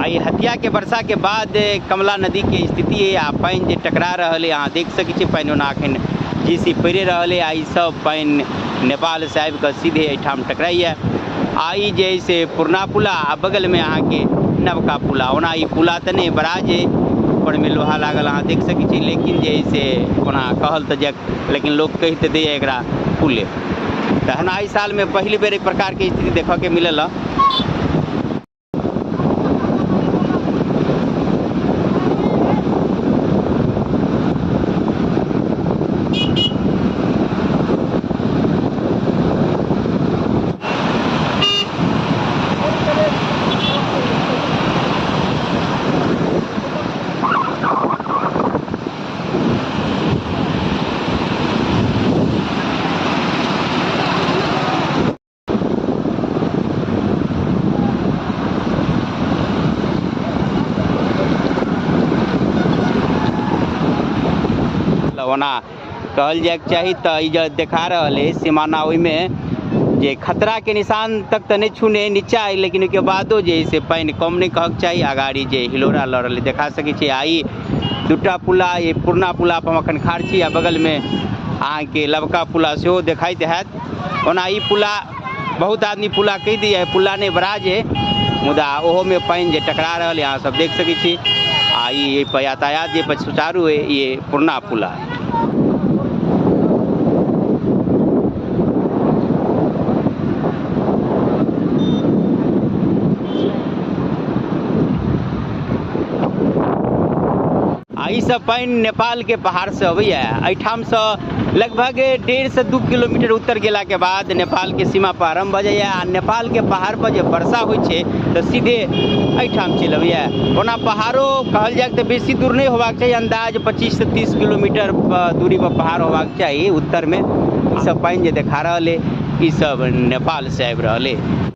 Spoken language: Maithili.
ई हथिया के वर्षा के बाद कमला नदी के स्थिति है। आ पानि जे टकरा रहल है, अहाँ देख सकै छी पानि ओना अखन जीसी पड़ि रहल है। आ ई सब पानि नेपाल से आबि कऽ सीधे एहिठाम टकराइए। आ ई जे है से पुरना पुला आ बगल में अहाँके नवका पुला। ओना ई पुला तऽ नहि, बराज है, ऊपर में लोहा लागल अहाँ देख सकै छी, लेकिन जे है से ओना कहल तऽ जाय, लेकिन लोक कहि तऽ दैए एकरा पुले। तऽ हमरा एहि सालमे पहिल बेर एहि प्रकारके स्थिति देखऽके मिलल हँ। ओना कहल जायके चाही तऽ ई जे देखा रहल है सीमाना, ओहिमे जे खतरा के निशान तक तऽ नहि छूने नीचा है, लेकिन ओहिके बादो जे है से पानि कम नहि कहक चाही। अगाड़ी जे हिलोरा लऽ रहल है देखा सकै छी। आ ई दूटा पुला, ई पुरना पुला पर हम अखन खाड़ छी, आ बगलमे अहाँके लबका पुला सेहो देखाइत हैत। ओना ई पुला बहुत आदमी पुला कहि दैए, पुला नहि बराज है, मुदा ओहोमे पानि जे टकरा रहल है अहाँ सब देख सकै छी। आ ई एहि पर यातायात जे पर सुचारू है, ई पुरना पुला। आ ई सब पानि नेपाल के पहाड़ से अबैया। एहिठामसँ लगभग 1.5 से 2 किलोमीटर उत्तर गेला के बाद नेपाल के सीमा प्रारंभ भऽ जाइए। आ नेपाल के पहाड़ पर जे वर्षा होइ छै तऽ सीधे एहिठाम चलि अबैया। ओना पहाड़ो कहल जाय तऽ बेसी दूर नहि होबाक चाही, अंदाज 25 से 30 किलोमीटर दूरी पर पहाड़ होबाक चाही उत्तर में। ई सब पानि जे देखा रहल है ई सब नेपाल से आबि रहल है।